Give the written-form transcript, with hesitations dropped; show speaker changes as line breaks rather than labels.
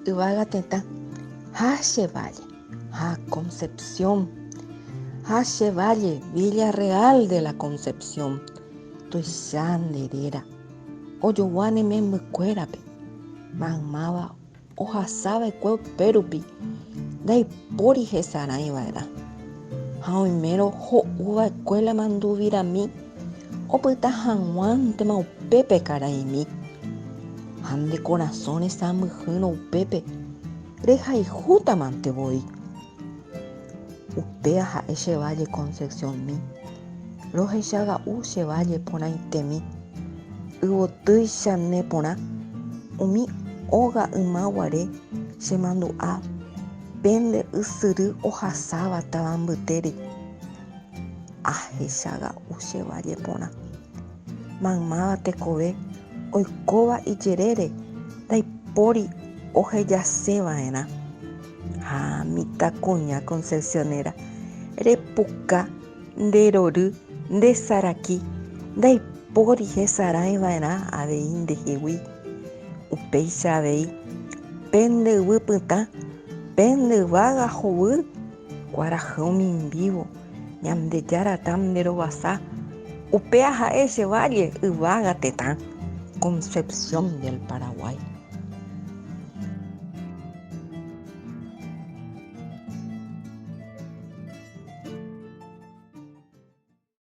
Yvága tetã, ha che valle, ha Concepción, ha che valle, Villa Real de la Concepción, tuicha nde réra, ojogua ne membykuérape, maymáva ohasa va'ekue upérupi ndaipóri hesarãi va'erã. Ha oimérõ ho'u va'ekue la manduvirami opyta hag̃uántema upépe karaimi. Ha nde korasõ resãmbyhýrõ upépe rehayhútamante voi. Upéva ha'e che valle Concepciónmi, rohechaga'u che valle porãitemi, yvotýicha ne porã, umi óga yma guare che mandu'a pe nde ysyry ohasáva táva mbytére. Ahechaga'u che valle porã. Maymáva tekove oikóva ijerére ndaipóri ohejase va'erã. Ha mitãkuña concepcionera, repuka, nde rory, nde saraki, ndaipóri hesarãi va'erã avei ndehegui. Upéicha avei, pe nde yvy pytã, pe nde yvága hovy, kuarahy omimbívo, Ñandejára ta nde rovasa, upéva ha'e che valle yvága tetã, Concepción del Paraguay.